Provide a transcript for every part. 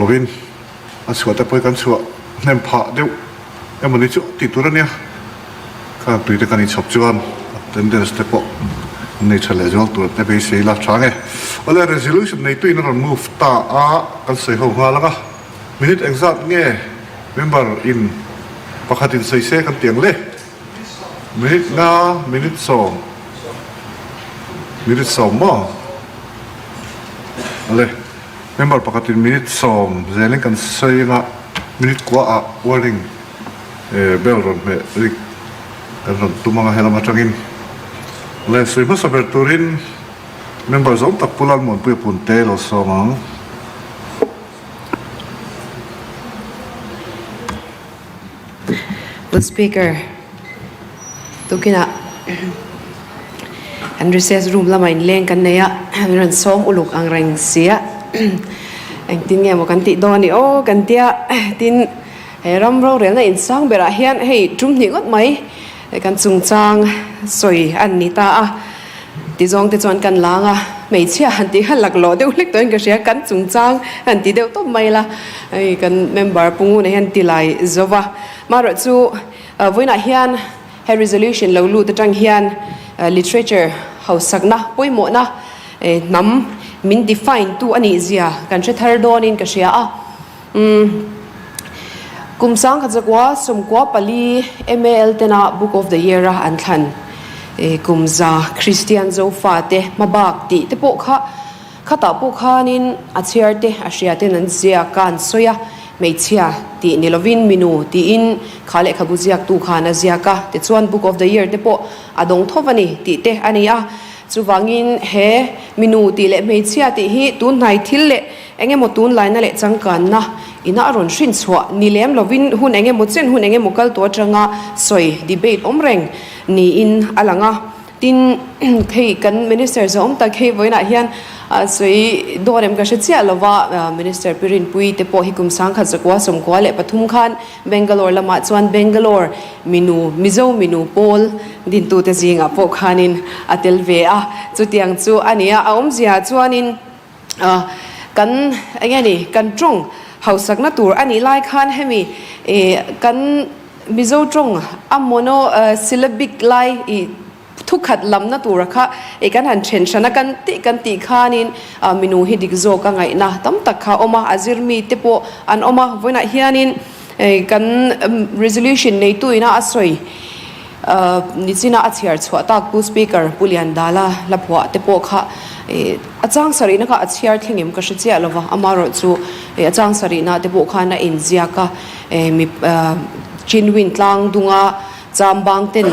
Lovin a chhuah te pawh hi kan chhuah hnem phah deuh emaw ni chu tih tur a nia. Kha tui te kan inchhawp chuan attendance te pawh an nei tha leh zual tur te beisei ila tha nge. Awle resolution nei tuin a rawn move ta a, kan sawi ho nghal ang a. Minute engzat nge member in pakhat in sawi se kan ti ang le? Minute nga, minute sawm, minute sawm maw? Awle. Member pakhatin minute sawm zelin kan sawi anga minute kua ah warning bell rawn hmeh rik kan rawn tum anga helam atangin leh sawi hmasa ber turin member zawng tak Pu Lalmuanpuia Punte lo sawm ang. Pu Speaker, tukinah kan recess room lamah inleng kan nei a, min rawn sawm uluk ang reng si a, engtin nge maw kan tih dawn i aw kan tia, tin he ram rorelna insang berah hian hei tum hnih ngawt mai kan chungchang sawi a ni ta a. Ti zawng te chuan kan lang a, hmeichhia han tih kha laklawh deuh hlek tawhin ka hria, kan chungchang han ti deuh tawp mai la, hei kan member Pu Nguna hian ti lai zo va. Marawh chu vawiinah hian he resolution lo lut atang hian literature hausakna pawimawhna hnam min define tu a nih zia kan hre thar dawnin ka hria a. Umm kum sangkhat zakua sawmkua pali MAL tena Book of the Year a an thlan kum za Kristian Zofa te hmabak tih te pawh kha khatah pawh khanin a chhiar te a hria ten an ziak a an sawi a, hmeichhia tih ni lovin minu tiin kha lehkhabu ziaktu khan a ziak a, tichuan Book of the Year te pawh a dawng tho a ni tih te a ni a. Chuvangin he minu tih leh hmeichhia tih hi tunhnai thil leh eng emaw tunlaina leh changkanna ina a rawn hrin chhuah ni lem lovin hun eng emaw chen hun eng emaw kal tawh atanga sawi debate awm reng niin a lang a. Tin, hei kan Minister zawm tak hei vawiinah hian sawi dawn em ka hre chiah lova, Minister Pi Rinpuii te pawh hi kum 19 93 khan Bangalore lamah chuan Bangalore minu, Mizo minu pawl dintute zingah pawh khanin a tel ve a, chutiang chu a ni a, a awmzia chuanin kan eng nge ni, kan tawng hausakna tur a nih lai khan hemi kan Mizo tawng a mono syllabic lai ih Thukhat lamna tura kha i kan han then hran a, kan tih kan tih khanin minu hi dik zawk a ngaihna tam tak kha a awm a, a zir mi te pawh an awm a, vawiinah hianin kan resolution neitu ina a sawi nichina a chhiar chhuah tak Pu Speaker Pu Liandala hla phuah te pawh kha a chang sarihna kha a chhiar thleng em ka hre chiah lova, amaherawhchu chu a chang sarihna te pawh khan a inziak a, mi Chinwin tlang dunga chambang ten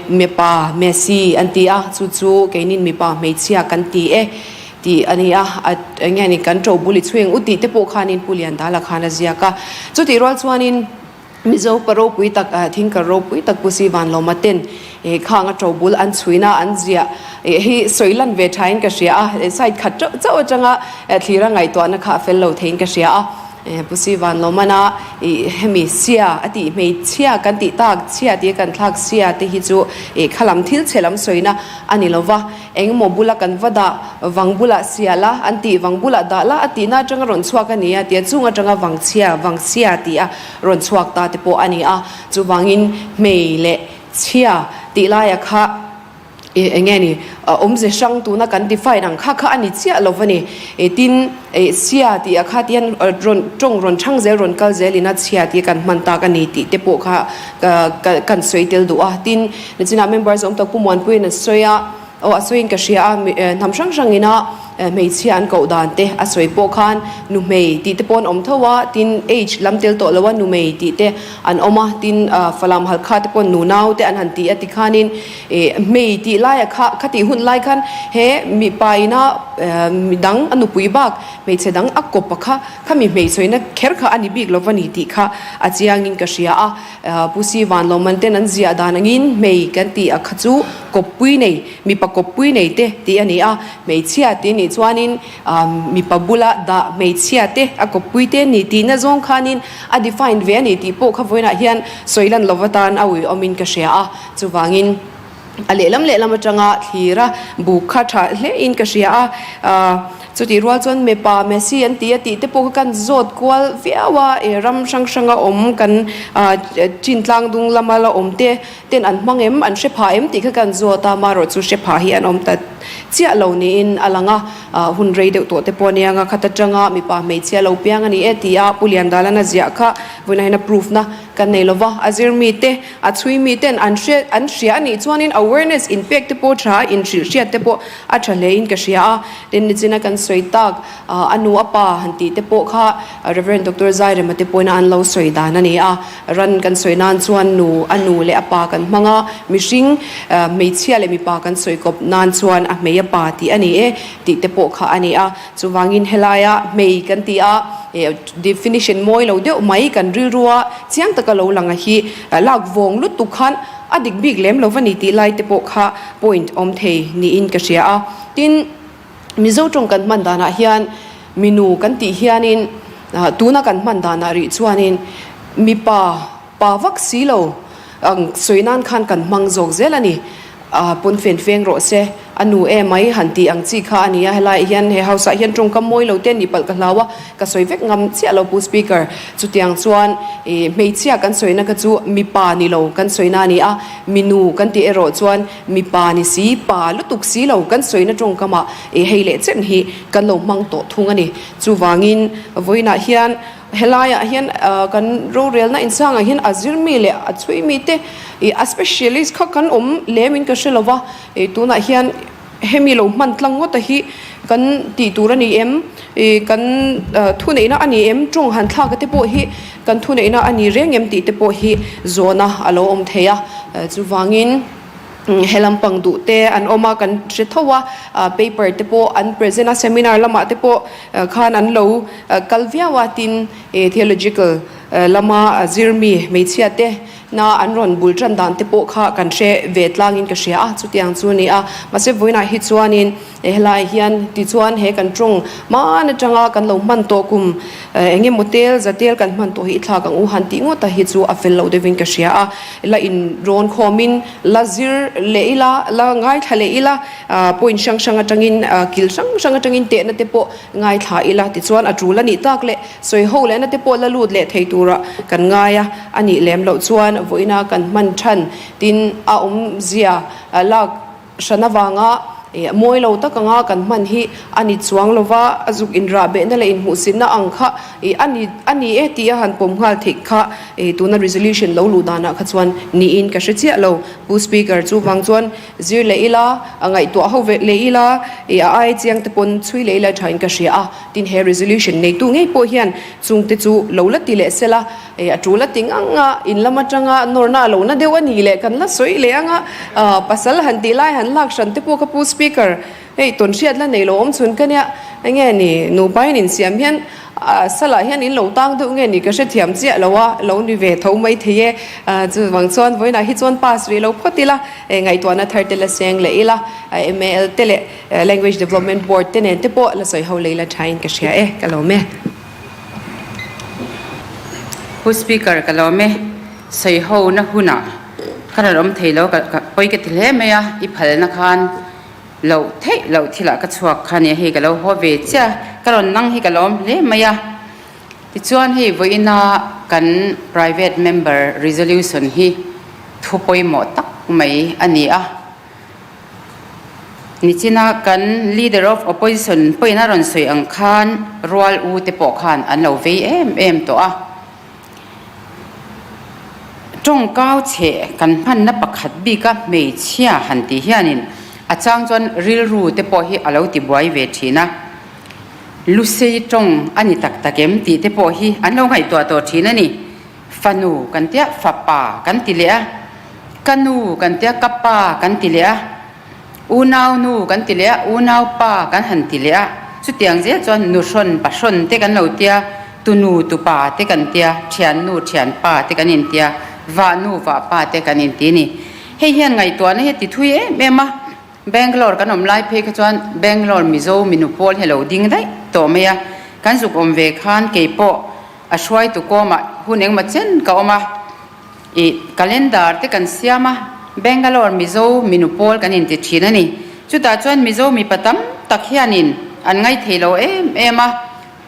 Mipa Messi an ti a, chu chu keinin mipa hmeichhia kan ti e tih a ni a, eng nge ni kan ṭo bul i chhuing u tih te pawh khanin Pu Liandala khan a ziak a. Chutih rual chuanin Mizo pa ropui tak, thingkar ropui tak Pu Si Vanlawma ten khang a ṭo bul an chhuina an ziah hi sawi lan ve ṭhain ka hria a, side khat ṭeuh chauh aṭanga thlira ngaihtuahna kha a fel lo theiin ka hria a. Pu Si Vanlawmana i hemi sia a tih hmeichhia kan tih tak chhia tia kan thlak sia te hi chu i khalam thil chhe lam sawina a ni lova, engemaw bula kan va dah vang bulah sia la an tih vang bulah dah la a tihna atanga rawn chhuak a ni a tia chung atanga vang chhia vang sia tia rawn chhuak ta te pawh a ni a, chuvangin hmei leh chhia tih laia kha. Ih eng nge ni, awmze hrang tuna kan define ang kha kha a ni chiah lo va ni. Ih tin, ih sia tih ah kha tihian rawn tawng rawn chhang zel rawn kal zel ina chhia tih kan hman tak a ni tih te pawh kha ka kan sawi tel duh a. Tin, nichinah members awm tak Pu Muanpuiin a sawi a, aw a sawiin ka hria a, hnam hrang hrang ina hmeichhia an koh dan te a sawi pawh khan nuhmei tih te pawh an awm tho a, tin age lam tel tawh lo a numei tih te an awm a, tin Falam Halkha te pawh nunau te an han ti a tikhanin Ih hmei tih laia kha kha tih hun lai khan he mipa ina midang a nupui bak hmeichhe dang a kawp a kha kha mi hmeichhawina kher kha a ni bik lo va ni tih kha a chiangin ka hria a. Pu Si Vanlawman ten an ziah dan angin hmei kan tih a kha chu kawppui nei mipa kawppui nei te tih a ni a, hmeichhia tih nih chuanin mipa bula dah hmeichhia te a kawppui te ni tihna zawng khanin a define ve a ni tih pawh kha vawiinah hian sawi lan lova tan a uiawmin ka hria a. Chuvangin. A lehlam lehlam atanga thlir a, buk kha tha hle in ka hria a, chutih rual chuan mipa Messi an ti a tih te pawh kha kan zawt kual viau a, e ram hrang hranga awm kan chin tlang dung lama la awm te ten an hmang em, an hre pha em tih kha kan zawt a, marawh chu hre pha hi an awm ta chiah lo niin a lang a, hun rei deuh tawh te pawh ania nga khat atanga mipa hmeichhia lo piang a ni e ti a Pu Liandalana ziah kha vawiinah hian a proof na kan nei lova, a zir mi te A chhui mi ten an hre an hria a nih chuanin awareness inpek te pawh tha a, inhrilh hriat te pawh a tha hle in ka hria a. Tin, nichina kan sawi tak a nu a pa han tih te pawh kha Rev. Doctor Zairema te pawhin an lo sawi dan a ni a. Ran kan sawi nan chuan nu a nu leh a pa kan hmang a, mihring hmeichhia leh mipa kan sawi kawp nan chuan a hmei a pa tih a ni e tih te pawh kha a ni a. Chuvangin helaia hmei kan ti a, definition mawi lo deuh mai kan rilrua chiang taka lo lang a hi lak vawng lutuk khan a dik bik lem lo va ni tih lai te pawh kha point awm thei niin ka hria a. Tin, Mizo tawng kan hman danah hian minu kan tih hianin tuna kan hman danah rih chuanin mipa Pa vak si lo ang sawi nan khan kan hmang zawk zel a ni. A pawn fen feng rawh se, a nu e mai han tih ang chi kha a ni a, helaiah hian he house ah hian tawngkam mawi lo te a nih palh ka hlau a, ka sawi vek ngam chiah lo Pu Speaker. Chutiang chuan i hmeichhia kan sawina kha chu mipa ni lo kan sawina a ni a, minu kan tih erawh chuan mipa ni si, pa lutuk si lo kan sawina tawngkam ah i hei leh chen hi kan lo hmang tawh thung a ni. Chuvangin vawiinah hian Helaiah hian kan rorelna insangah hian a zir mi leh a chhui mi te ih a specialist kha kan awm lem in ka hre lo va, ih tunah hian hemi lo hman tlang ngawt a hi kan tih tur a ni em, ih kan thuneihna a ni em, tawng han thlak a te pawh hi kan thuneihna a ni reng em tih te pawh hi zawhna a lo awm thei a, chuvangin. He lampang duh te an awm a, kan hre tho a, paper te pawh an present a, seminar lamah te pawh khan an lo kal viau a, tin theological lama zir mi hmeichhia te na an rawn bul tan dan te pawh kha kan hre ve tlangin ka hria a, chutiang chu a ni a, mahse vawiinah hi chuanin Helai hian tichuan he kan tawng hman atanga kan lo hman tawh kum eng emaw tel za tel kan hman tawh hi i thlak ang u han tih ngawt a hi chu a fel loh deuhin ka hria a, la in rawn khawmin la zir leh ila, la ngaithla leh ila, point hrang hrang atangin kil hrang hrang atangin tehna te pawh ngaithla ila tichuan a tul a nih tak leh sawi ho lehna te pawh la lut leh thei tura kan ngai a, a nih lem loh chuan vawiina kan hman than tin a awmzia lak Hran avanga mawi lo tak anga kan hman hi a ni chuang lo va, a zuk inrah behna leh inhmuhsitna ang kha a ni a ni e tih a han pawm nghal theih kha tuna resolution lo luh danah kha chuan niin ka hre chiah lo. Pu Speaker, chuvang chuan zir leh ila, a ngaihtuah ho ve leh ila, a ai chiang te pawn chhui leh ila thain ka hria a, tin he resolution neitu ngei pawh hian chungte chu lo la ti leh sela, A tul a ti ngang a, in lam atanga nawrna a lo na deuh a ni leh kan la sawi leh ang a, pasal han tih lai han lak hran te pawh ka pu speaker hei tawn hriat la nei lo awm chhun ka nia, enge ni nupa in insiam hian salah hian in lo tang deuh nge ni ka hrethiam chiah lo a, lo ni ve tho mai thei e, chuvang chuan vawiinah hi chuan pass rih lo phawt ila, ngaihtuahna thar te la seng leh ila, MAL te leh Language Development Board te nen te pawh la sawi ho leh ila thain ka hria e, ka lawm e. Pu Speaker, ka lawm e. Sawiho na hunah ka rawn awm thei lo, ka pawi ka ti hle mai a, i phalna khan loh theih loh thilah ka chhuak kha nia, hei ka lo haw ve chiah a, ka rawn nang hi ka lawm hle mai a. Tichuan hei vawiina kan private member resolution hi thu pawimawh tak mai a ni a. Nichina kan Leader of Opposition pawhin a rawn sawi ang khan rual u te pawh khan an lo vei em em tawh a. Tawngkau chhe kan hmanna pakhat bika hmeichhia han tih hianin a chang chuan rilru te pawh hi a lo ti buai ve thin a. Lusei tawng a ni tak tak em tih te pawh hi an lo ngaihtuah tawh thin a ni. Fanu kan tia, fapa kan ti leh a, ka nu kan tia, ka pa kan ti leh a, unau nu kan ti leh a, unau pa kan han ti leh a, chutiang zel chuan nuhrawn pahrawn te kan lo tia, tunu tupa te kan tia, thiannu thianpa te kan intia, vahnu vahpa te kan inti a ni. Hei hian ngaihtuahna hi a ti thui em em a, Bangalore kan awm lai phei kha chuan Bangalore Mizo minu pawl hi a lo ding daih tawh mai a, kan zuk awm ve khan keipawh A hruaitu kawmah hun engmaw chen ka awm a, ih calendar te kan siam a. Bangalore Mizo minu pawl kan inti thin a ni. Chutah chuan Mizo mipa tam tak hianin an ngaithei lo em em a,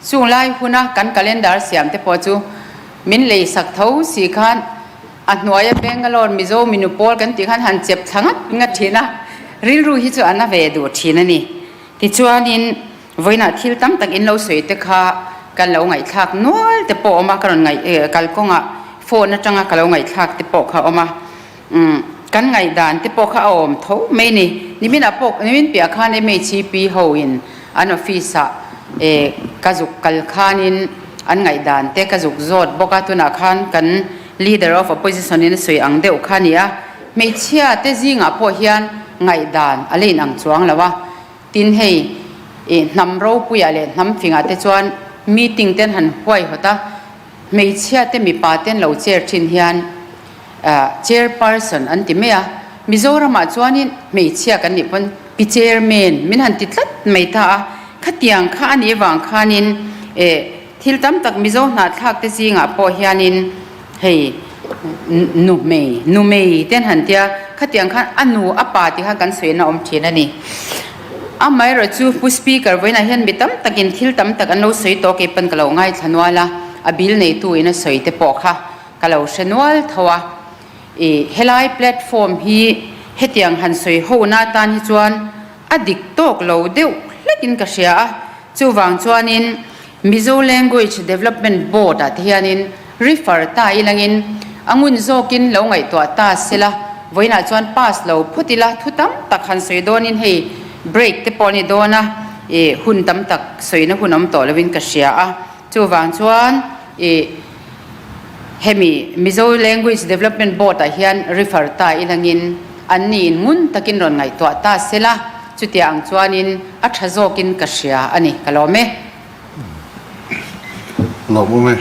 chung lai huna kan calendar siam te pawh chu min lei sak tho si khan a hnuaia Bangalore Mizo minu pawl kan tih khan han chep thla ngat ngat thin a, rilru hi chu a na ve duh thin a ni. Tichuanin vawiinah thil tam tak in lo sawi te kha kan lo ngaihthlak nual te pawh a awm a, ka rawn ngaih kalkawngah phone atanga ka lo ngaihthlak te pawh kha a awm a, umm kan ngaihdan te pawh kha a awm tho mai ni. Niminah pawh nimin piah khan MHP ho in an office ah eh ka zuk kal khanin an ngaihdan te ka zuk zawt bawk a, tunah khan kan leader of opposition in a sawi ang deuh kha a ni a. Hmeichhia te zingah pawh hian ngaihdan a la inang chuang lo a, tin hei ih hnam ropuiah leh hnam fingah te chuan meeting ten han huaihawt a, hmeichhia te mipa ten lo chair thin hian ah chairperson an ti mai a, Mizoramah chuanin hmeichhia kan nih pawn pi chairman min han ti tlat mai ta a, khatiang kha a nih avang khanin eh thil tam tak Mizo hnahthlak te zingah pawh hianin Hei, nu hmei, nu mei te an han tia, khatiang khan a nu a pa tih khan kan sawiin a awm thin a ni. Amaherawh chu Pu Speaker vawiinah hian mi tam takin thil tam tak an lo sawi tawh kei pawn ka lo ngaithla nual a, a bill neitu in a sawi te pawh kha ka lo hre nual tho a. I helai platform hi hetiang han sawi ho na atan hi chuan a dik tawk lo deuh hlekin ka hria a, chuvang chuanin Mizo Language Development Board ah te hianin refer ta ilangin a ngun zawkin lo ngaihtuah ta sela, vawiinah chuan pass lo phut ila thu tam tak han sawi dawnin hei break te pawh a ni dawn a, ih hun tam tak sawina hun awm tawh lovin ka hria a, chuvang chuan ih hemi Mizo Language Development Board ah hian refer ta ilangin an niin ngun takin rawn ngaihtuah ta sela, chutiang ang chuanin a tha zawkin ka hria a ni, ka lawm e. Lawm awm e.